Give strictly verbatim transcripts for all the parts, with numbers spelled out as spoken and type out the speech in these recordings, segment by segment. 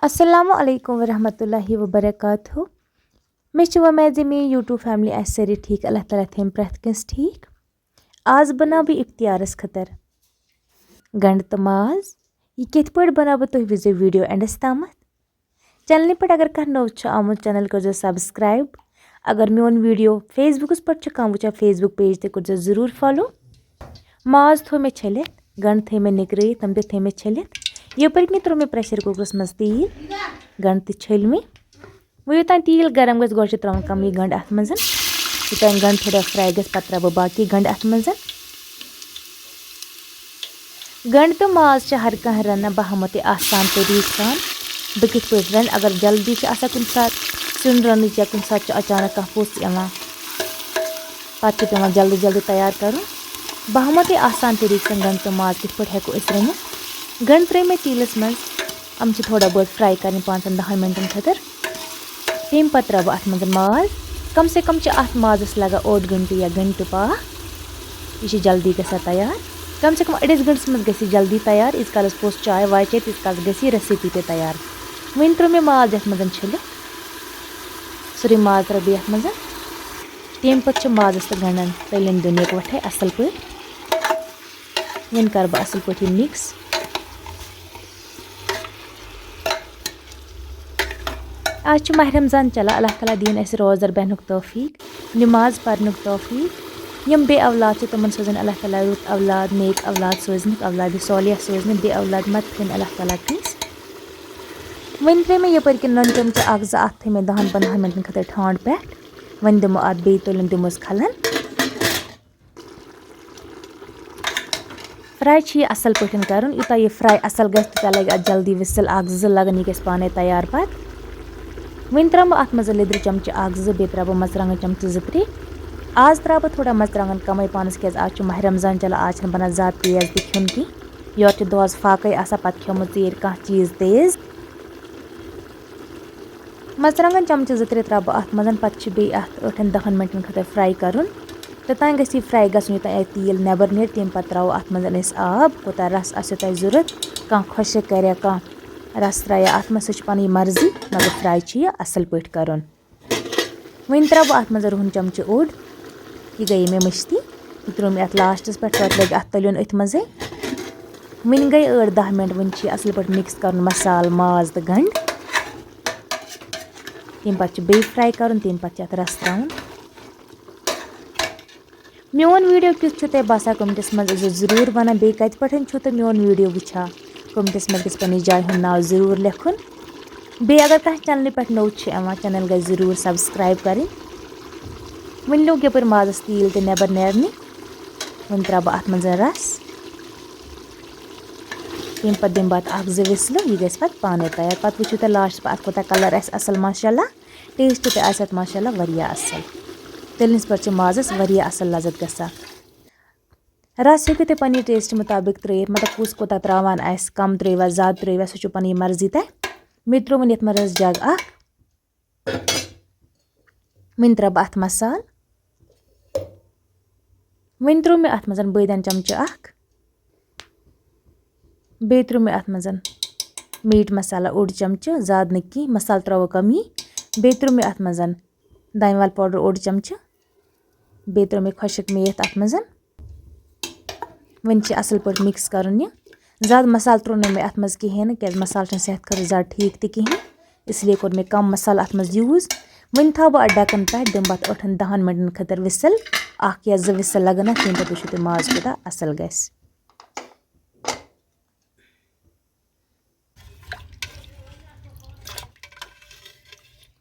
السلام علیکم ورحمۃ اللہ وبرکاتہ۔ مےٚ چھِ وۄمید زِ میٲنۍ YouTube family آسہِ سٲری ٹھیٖک، اللہ تعالیٰ تھٲیِن پرٛٮ۪تھ کٲنٛسہِ ٹھیٖک۔ آز بناو بہٕ افطارس خٲطرٕ گنڈٕ تہٕ ماز۔ یہِ کِتھ پٲٹھۍ بناو بہٕ، تُہۍ وٕچھزیو video endس تامَتھ۔ Channelہِ پٮ۪ٹھ اگر کانٛہہ نوٚو چھُ آمُت، channel کٔرزیو subscribe۔ اگر میون video Facebookس پٮ۪ٹھ چھُ کانٛہہ وٕچھان، Facebook page تہِ کٔرزیو ضروٗر follow۔ ماز تھوٚو مےٚ چھٔلِتھ، گنڈٕ تھٲے مےٚ نِکرٲیِتھ، تِم تہِ تھٲے مےٚ چھٔلِتھ۔ یپٲرۍ کِنۍ تروو مےٚ pressure cookerس منٛز تیٖل، گنڈٕ تہِ چھٔلۍ مےٚ۔ وۄنۍ یوٚتام تیٖل گرم گژھِ، گۄڈٕ چھِ تراوُن کمٕے گنڈٕ اتھ منٛز۔ یوٚتام گنڈٕ تھوڑا fry گژھِ، پتہٕ تراوٕ بہٕ باقٕے گنڈٕ اتھ منٛز۔ گنڈٕ تہٕ ماز چھِ ہر کانٛہہ رنان بہمت آسان طریٖقہٕ سان۔ بہٕ کِتھ پٲٹھۍ رَنہٕ؟ اگر جلدی چھِ آسان کُنہِ ساتہٕ سیُن رَننٕچ یا کُنہِ ساتہٕ چھُ اچانک کانٛہہ پوٚژھ یِوان، پتہٕ چھُ پٮ۪وان جلدی جلدی تیار کرُن۔ بہمت آسان طریٖقہٕ سان گنڈٕ تہٕ ماز کِتھ پٲٹھۍ ہٮ۪کو أسۍ رٔنِتھ؟ گنڈٕ ترٲے مےٚ تیٖلس منٛز، یِم چھِ تھوڑا بہت fry کرٕنۍ پانٛژن دہن منٹن خٲطرٕ۔ تَمہِ پتہٕ تراوٕ بہٕ اتھ منٛز ماز۔ کم سے کم چھِ اتھ مازس لگان اوٚڑ گنٹہٕ یا گنٹہٕ پاکھ۔ یہِ چھِ جلدی گژھان تیار۔ کم سے کم أڑِس گنٹس منٛز گژھِ یہِ جلدی تیار۔ ییٖتِس کالس پوٚژھ چاے واے چیٚیہِ، تیٖتِس کالس گژھِ یہِ recipe تہِ تیار۔ وۄنۍ ترٛوو مےٚ ماز یتھ منٛز چھٔلِتھ۔ سورُے ماز ترٛوو بہٕ یتھ منٛز۔ تَمہِ پتہٕ چھِ مازس تہٕ گنڈن تٔلِنۍ دیُن یکوٹھے اصل پٲٹھۍ۔ وۄنۍ کرٕ بہٕ اصل پٲٹھۍ یہِ mix۔ آز چھُ ماہ رمضان چلان، اللہ تعالیٰ دِیِن اَسہِ روزدر بیٚہنُک توفیٖق، نماز پرنُک توفیٖق۔ یِم بے اولاد چھِ، تِمن سوزِن اللہ تعالیٰ رُت اولاد، نیک اولاد سوزنُک، اولاد صالح سوزنُک، بے اولاد مت تھٲیِن اللہ تعالیٰ کٲنٛسہِ۔ وۄنۍ ترٛٲے مےٚ یپٲرۍ کِنۍ نُن چمچہٕ اکھ زٕ، اتھ تھٲے مےٚ دہن پندہن منٹن خٲطرٕ ٹھانٛڈ پٮ۪ٹھ۔ وۄنۍ دِمو اتھ بیٚیہِ تٔلِنۍ، دِموس کھلن۔ Fry چھُ یہِ اصل پٲٹھۍ کرُن، یوٗتاہ یہِ fry اصل گژھِ، تیوٗتاہ لگہِ اتھ جلدی whistle اکھ زٕ لگان، یہِ گژھِ پانے تیار پتہٕ۔ وۄنۍ ترٛاوٕ بہٕ اتھ منٛز لیٚدرِ چمچہٕ اکھ زٕ، بیٚیہِ ترٛاوٕ بہٕ مرژٕوانٛگن چمچہٕ زٕ ترٛےٚ۔ آز ترٛاوٕ بہٕ تھوڑا مرژٕوانٛگن کمٕے پہنس، کیازِ آز چھُ ماہ رمضان چلان، آز چھِنہٕ بنان زیادٕ تیز تہِ کھیوٚن کینٛہہ۔ یورٕ چھِ دۄہس فاقے آسان، پتہٕ کھیوٚمُت ژیٖرۍ کانٛہہ چیٖز تیز۔ مرژٕوانٛگن چمچہٕ زٕ ترٛےٚ ترٛاوٕ بہٕ اتھ منٛز، پتہٕ چھِ بیٚیہِ اتھ ٲٹھن دہن منٹن خٲطرٕ fry کرُن۔ توٚتام گژھِ یہِ fry گژھُن، یوٚتام اتھ تیٖل نٮ۪بر نیرِ۔ تَمہِ پتہٕ ترٛاوو اتھ منٛز أسۍ آب، کوٗتاہ رس آسیو تۄہہِ ضروٗرت۔ کانٛہہ خۄشک کرِ یا کانٛہہ رس ترٛایہِ اتھ منٛز، سُہ چھِ پنٕنۍ مرضی، مگر fry چھِ یہِ اصل پٲٹھۍ کرُن۔ وۄنۍ ترٛاوٕ بہٕ اتھ منٛز رُہن چمچہٕ اوٚڑ، یہِ گٔیے مےٚ مٔشتٕے۔ یہِ ترٛوو مےٚ اتھ lastس پٮ۪ٹھ، توتہِ لگہِ اتھ تٔلیُن أتھۍ منٛزٕے۔ وۄنۍ گٔے ٲٹھ دَہ منٹ، وۄنۍ چھِ یہِ اصل پٲٹھۍ mix کرُن مسالہٕ، ماز تہٕ گنڈٕ۔ تَمہِ پتہٕ چھُ بیٚیہِ fry کرُن، تَمہِ پتہٕ چھُ اتھ رس ترٛاوُن۔ میون video کیُتھ چھُ تۄہہِ باسان؟ Commentس منٛز ٲسۍزیو ضروٗر ونان، بیٚیہِ کتہِ پٮ۪ٹھ چھِو تُہۍ میون video وٕچھان؟ Commentس منٛز گژھِ پننہِ جایہِ ہُنٛد ناو ضروٗر لیکھُن۔ بیٚیہِ اگر کانٛہہ channelہِ پٮ۪ٹھ نوٚو چھُ یِوان، channel گژھِ ضروٗر subscribe کرٕنۍ۔ وۄنۍ لوٚگ یپٲرۍ مازس تیٖل تہِ نٮ۪بر نیرنہِ۔ وۄنۍ ترٛاوٕ بہٕ اتھ منٛز رس۔ تَمہِ پتہٕ دِمہٕ بہٕ اتھ اکھ زٕ whistle، یہِ گژھِ پتہٕ پانے تیار۔ پتہٕ وٕچھِو تُہۍ lastس پتہٕ اتھ کوٗتاہ colour آسہِ اصل، ماشاءاللہ۔ Taste تہِ آسہِ اتھ ماشاءاللہ واریاہ اصل۔ تٔلنِس پٮ۪ٹھ چھِ مازس واریاہ اصل لذت گژھان۔ رس ہیٚکِو تُہۍ پننہِ taste مُطابق ترٲیِتھ، مطلب کُس کوٗتاہ ترٛاوان آسہِ، کم ترٛٲیوا، زیادٕ ترٛٲیوا، سُہ چھُ پنٕنۍ مرضی تۄہہِ۔ مےٚ تہِ ترٛوو وۄنۍ یتھ منٛز رس جگ اکھ۔ وۄنۍ ترٛاوٕ بہٕ اتھ مسالہٕ۔ وۄنۍ ترٛوو مےٚ اتھ منٛز بٲدیان چمچہٕ اکھ۔ بیٚیہِ ترٛوو مےٚ اتھ منٛز meat مسالہ اوٚڑ چمچہٕ، زیادٕ نہٕ کینٛہہ، مسالہٕ ترٛاوو کمی۔ بیٚیہِ ترٛوو مےٚ اتھ منٛز دانہِ ول powder اوٚڑ چمچہٕ۔ بیٚیہِ ترٛوو مےٚ خۄشٕک میتھ اتھ منٛز۔ وۄنۍ چھِ اصل پٲٹھۍ mix کرُن یہِ۔ زیادٕ مسالہٕ ترٛوو نہٕ مےٚ اتھ منٛز کِہیٖنۍ نہٕ، کیازِ مسالہٕ چھُنہٕ صحت خٲطرٕ زیادٕ ٹھیٖک تہِ کِہیٖنۍ، اس لیے کوٚر مےٚ کم مسالہٕ اتھ منٛز use۔ وۄنۍ تھاوٕ بہٕ اتھ ڈکن پٮ۪ٹھ، دِمہٕ بہٕ اتھ ٲٹھن دہن منٹن خٲطرٕ whistle، اکھ یا زٕ whistle لگن اتھ، تمہِ پتہٕ وٕچھِو تُہۍ ماز کوٗتاہ اصل گژھِ۔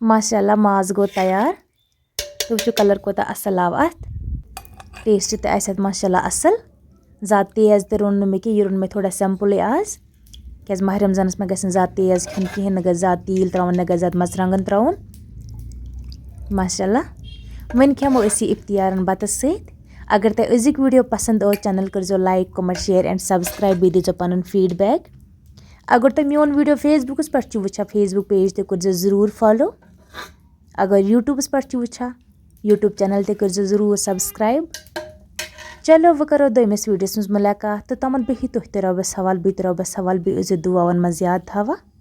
ماشاءاللہ، ماز گوٚو تیار۔ تُہۍ وٕچھِو colour کوٗتاہ اصل آو اتھ۔ Taste تہِ آسہِ اتھ ماشاءاللہ اصل۔ زیادٕ تیز تہِ روٚن نہٕ مےٚ کینٛہہ، یہِ روٚن مےٚ تھوڑا simpleٕے آز۔ کیازِ ماہ رمضانس منٛز گژھِ نہٕ زیادٕ تیز کھیوٚن کِہیٖنۍ، نہ گژھِ زیادٕ تیٖل ترٛاوُن، نہ گژھِ زیادٕ مرژٕوانٛگن ترٛاوُن۔ ماشاءاللہ۔ وۄنۍ کھٮ۪مو أسۍ یہِ افطارن بتس سۭتۍ۔ اگر تۄہہِ أزیُک video پسند اوس، channel کٔرزیو like، comment، share and subscribe، بیٚیہِ دیٖزیو پنُن feedback۔ اگر تُہۍ میون video Facebookس پٮ۪ٹھ چھِو وٕچھان، Facebook page تہِ کٔرزیو ضروٗر follow۔ اگر YouTubeس پٮ۪ٹھ چھِو وٕچھان، YouTube channel تہِ کٔرزیو ضروٗر subscribe۔ چلو، وۄنۍ کرو دوٚیمِس videoس منٛز مُلاقات، تہٕ تامَتھ بِہِو تُہۍ تہِ رۄبَس حوال، بہٕ تہِ رۄبَس حوال، بیٚیہِ ٲسۍزیو دُعاوَن منٛز یاد تھاوان۔